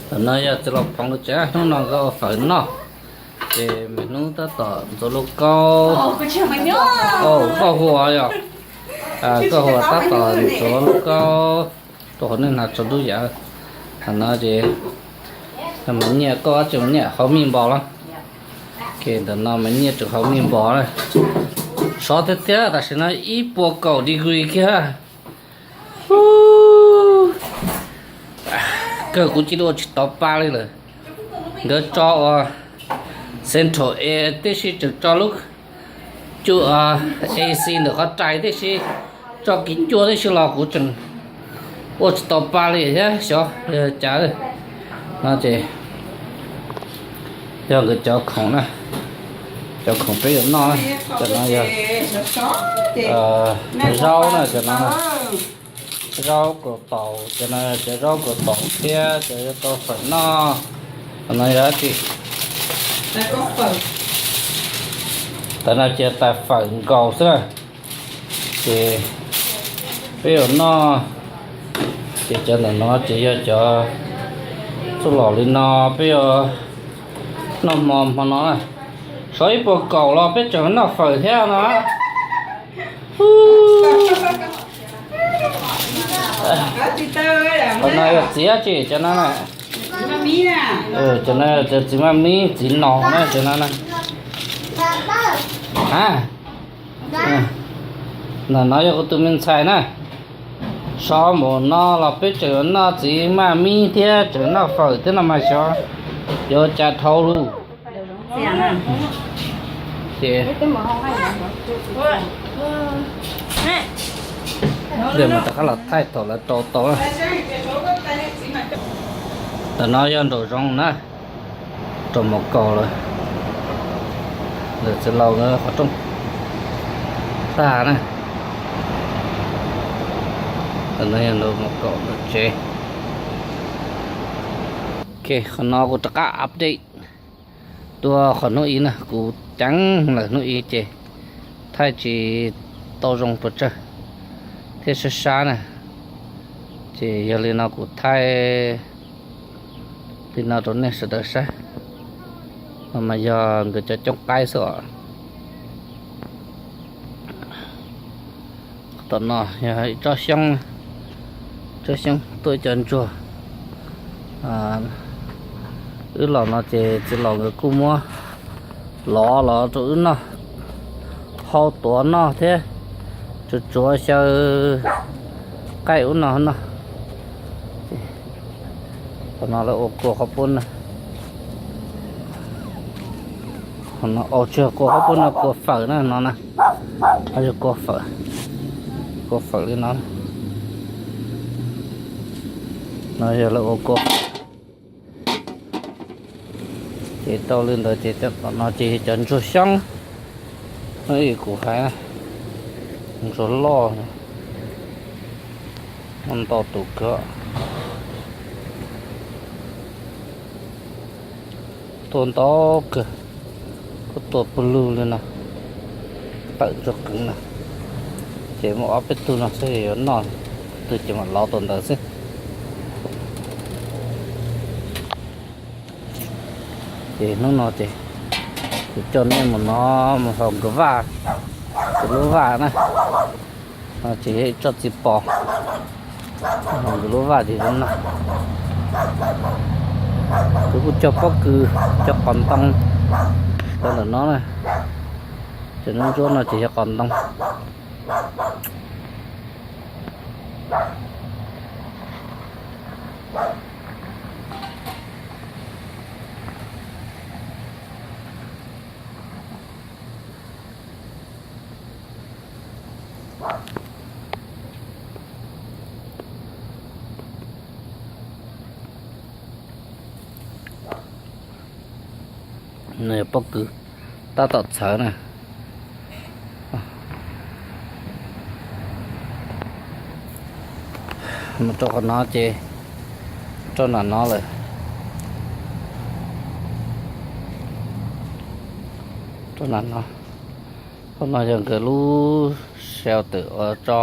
Tam no yog txiv laus Phoov tsev, hnub no nkawd ua fawm noj, ces me hnub tab tom ntxuav lauj kaub, koj hu yog, koj hu tab tom ntxuav lauj kaub rau hauv nej hnav tsaus ntuj yam. Tam no ces mas nyiaj koj tseem nyiaj hauv mij npos los, ces ntawm no mas nyiaj tseem hauv mij npos na. Sov tiag tiag, tam sim no ib puas kaum degree kiag. Kawg kuv cia li ua tsis tau pa li lawm. Nkawd tso ua central air tib si, tseem tso lub cuj ac ntawm qhov rais tib si, tso kiv cuag tib si los kuv tseem ua tsis tau pa li thiab xyov yog cas. No ces yog nkawd cov khoom na, cov khoom peb yuav noj na, cov no yog zaub na, cov no zaub kaus taum, cov no cov zaub kaus taum thiab cov yuav tau fawm noj. Cov no yog dab tsi? Tam no ces tais fawm nkaus xwb na, ces peb yuav noj. Ces cov ntawm no ces yog cov txuj lom li no, peb yuav noj hmo hmo no na. Sov ib puas kaum los peb tseem noj fawm thiab no. Qhov no yog txiv dab tsi cov no na? Cov no yog txiv maj mib, txiv nos na cov no na. A, no yog kuv tus me ntxhais na. Sov npaum no los peb tseem noj txiv maj mib thiab tseem noj fawm thiab no mas xyov yuav cas dhau lawm. Ces mus rov qab los thaij thaum lawv rau tau. Ntawm no yog nraum zoov na, rau mus kaum lawm. Ntawm txiv laus qhov rooj tag na. Ntawm no yog mus kaum ntawm tsev. Ok, qhov no kuv rov qab update dua qhov hnub ib na, kuv ceev lawm hnub ib ces thaij tsis tau zoo pes tsawg thiab sab sab na. Ces yog li no kuv thaij li no rau nej sawv daws saib. No mas yog nkawd cov cooj qaib xwb os. Tom no yog ib tsob xyoob, tsob xyoob tuaj ib co ntsuag. Wb los no ces txiv laus nkawd kuj muab lov los rau wb noj, hau tuav noj thiab tsuav tsuav xyaw qaij ub no noj. Qhov no lawv ua kua qhov pub na. Qhov no, tsis yog kua qhov pub no, kua fawm na no na. Qhov yog kua fawm, kua fawm li no. No yog lawv ua kua. Ces tau li ntawd ces tom no ces yog cov ntsuag xyoob. Kuv hais ntsuag loj, muaj ntau tus kawg, tuaj ntau kawg, kuj tuaj pawg lug li no, tawm ntsuag qeev na. Ces muaj ob peb tug no xwb yuav noj, tus twg ces mam lov tau ntawd xwb. Ces hnub no ces kuv coj nej mus no, mus haus nkawd vaj, nkawd lub vaj na. No ces yog ib tsob txiv pos, haus nkawd lub vaj ces zoo no. Kuv kuj cog pob kws, cog qos ntoo rau ntawm no na. Cov ntsuab ntsuab no ces yog qos ntoo. Nws yog pob kws tab tom txhawv na. Mus rau qhov no ces rau nram no lawm. Rau nram no, qhov no yog nkawd lub shelter uas tso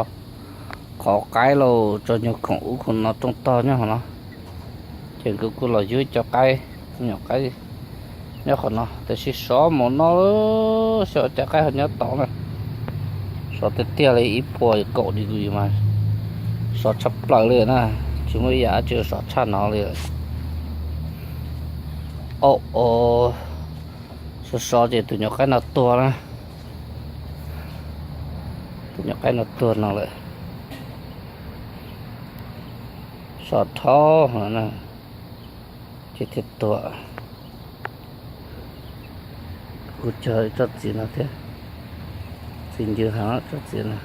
qhov qaib lauj, tso nyuag khoom ub khoom no rooj tog nyob hauv no. Ces nkawd kuj los yug cov qaib, nyuam qaib nyob qhov no, tiam sis sov mus no, xyov cas qaib ho nyob tod na. Sov tiag tiag li ib puas kaum degree mas sov tshaj plaws li na, tsis muaj ib yam dab tsi sov tshaj no li. Au, au, sov sov ces tus nyuam qaib no tuag na, tus nyuam qaib no tuag no lawm. Sov dhau no na, ces thiaj tuag. Kuv cog tsob txiv no thiab, txiv ncw heev tsob txiv no.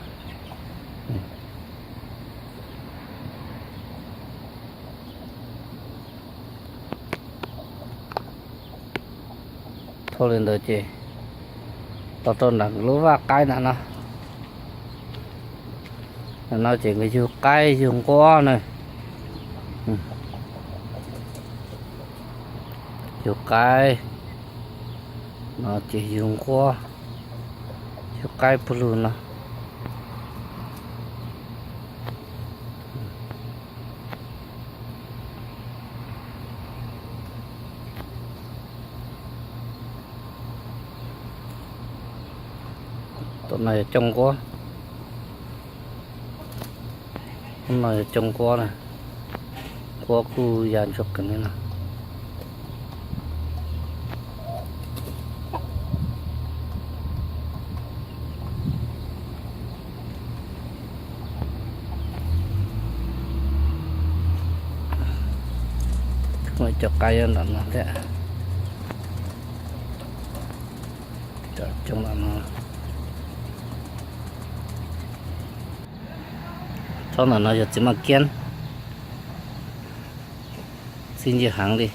Dhau li ntawd ces los rau nram lub vaj qaib na no. No ces nkawd yug qaib yug nquab na. Yug qaib no ces yug nquab, yug qaib pug lug no. Tom no yog cov nquab, no yog cov nquab na, nquab kuj ya ntsuag qees li no. Cov qaib nram no thiab, cov coob nram no. Tsob ntawm no yog txiv maj kiab, txi ncw heev li.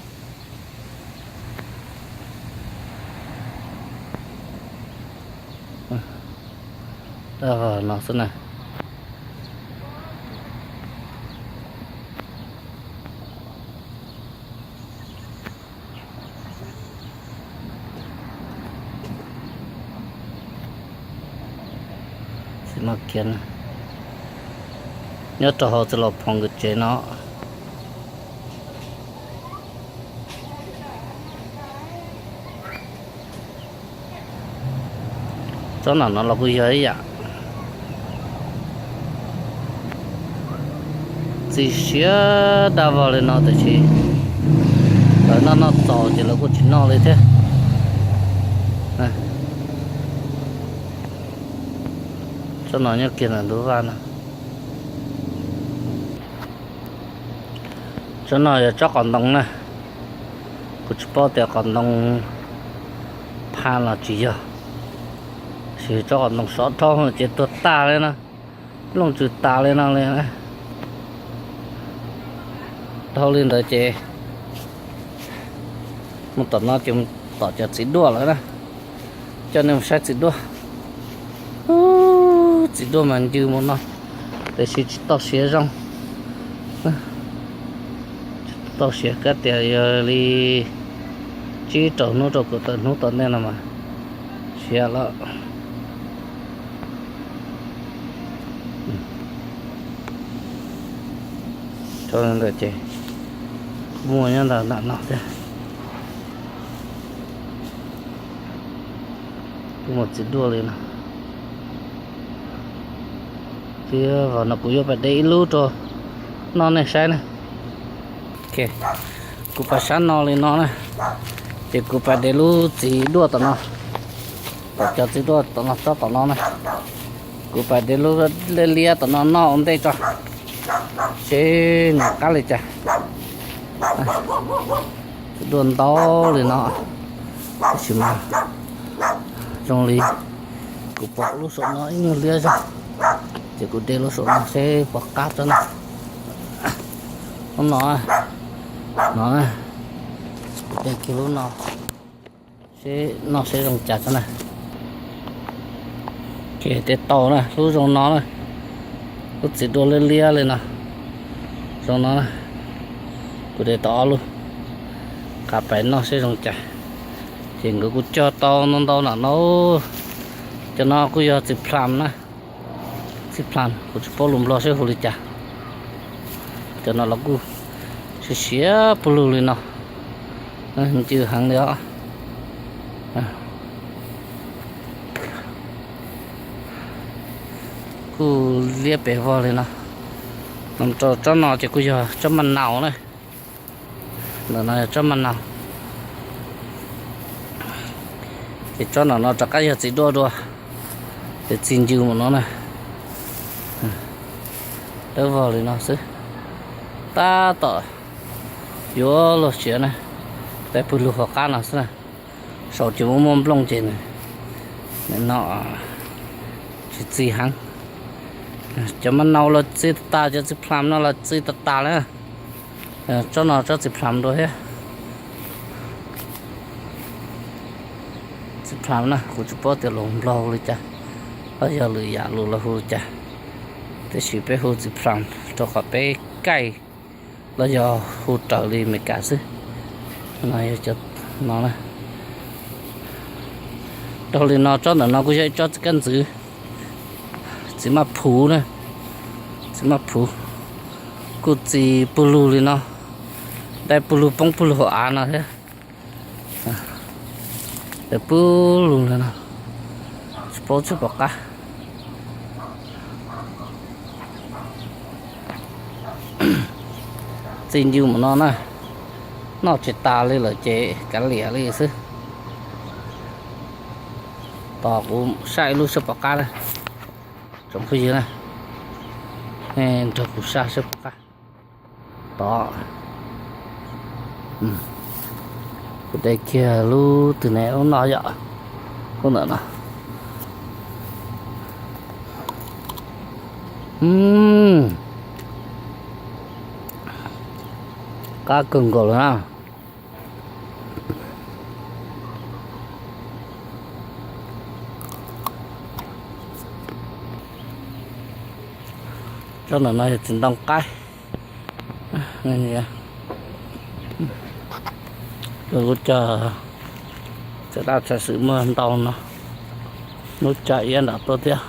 No xwb na. Txiv maj kiab nyob rau hauv txiv laus Phoo nkawd tsev no. Tsob nram no los kuj yog ib yam, txiv siav dab vog li no tiam sis lawv noj noj txaus ces lawv kuj tsis noj li thiab. Tsob no nyob kiag ntawm ntug vaj no. Tsob no yog tsob qos ntoo na. Kuv tsis paub tias qos ntoo pha los tsis yog, tab sis tsob qos ntoo sov dhau ces tuag tag li na, looj tswv tas li no li. Dhau li ntawd ces mus tom no ces mus tom cov txiv duaj lawm na. Coj nej mus saib txiv duaj. Txiv duaj mas ncw mus no, tiam sis tsis tau siav zoo. Tsis tau siav, kab tias yog li tsib rau hnub rau kaum tawm hnub tom ntej no mas siav lawm. Tsob ntawd ces muaj nyob ntawm no thiab. Kuj muaj txiv duaj li no. Twb vim no kuv yuav pais de ib lub rau noj nej saib na. Kuv pais sab no li no na, ces kuv pais de lub txiv duaj tom no, tom cov txiv duaj tom no tsob tom no na. Kuv pais de lub liab liab tom no noj ua ntej tso, seb nws qab li cas. Txiv duaj ntau li no, tab sis mas zoo li kuv pom lub saum no ib nyuag liab zog, ces kuv de lub saum no seb puas qab tsob no. Lub no, no, kuv de kiag lub no seb noj seb zoo cas tsob na. Ces de tau na, lub zoo no na, lub txiv duaj liab liab li no, zoo no na. Kuv de tau ob lub, qab pais noj seb zoo cas. Ces nkawd kuj cog tau ntau ntau nram no. Cov no kuj yog txiv plum na, txiv plum kuv tsis paub lus Nplog seb hu li cas. Cov no los kuj Siav siav pug lug li no, ncw heev li os. Kuj liab pes vog li no. Rau tsob no ces kuj yog tsob maj naus na. Ntawm no yog tsob maj naus. Ces tsob no no rov qab yog txiv duaj dua, ces txi ncw mus no na. Dawb vog li no xwb. Tab tom yuav luag siav na, dai pug lug hauv qab no xwb na. Saum ces muaj muaj nplooj ces nws no tsis txi heev. Cov maj naus los txi tas tas, cov txiv phlam no los txi tas tas lawm. Tsob no tsob txiv phlam dua thiab. Txiv phlam na kuv tsis paub tias lus Nplog hu li cas, los yog lwm yam lus los hu li cas, tiam sis peb hu txiv phlam rau qhov peb kaij los yog hu raws li Meskas xwb. No yog cov no na. Raug li no tsob ntawm no kuj yog ib tsob txiv kab ntxwv, txiv maj phuv na, txiv maj phuv. Kuj txi pug lug li no, dai pug lug poob pug lug hauv av no thiab. Dai pug lug li no, tsis paub tsis pom qab. Txi ncw mus no na, noj tsis tas li lawm ces kav liam li xwb. Tos kuv saib ib lub saib pom qab na, tsoom phooj ywg na, nrog kuv saib saib pom qab. Tos, kuv de kiag lub twg ne, lub no yom, lub ntawm no. Qab kawg nkaus li na. Tsob ntawm no yog txiv ntoo qaib. Lub caij txawm daj txawm swm muaj ntau no, lub caij iab nram tuaj thiab.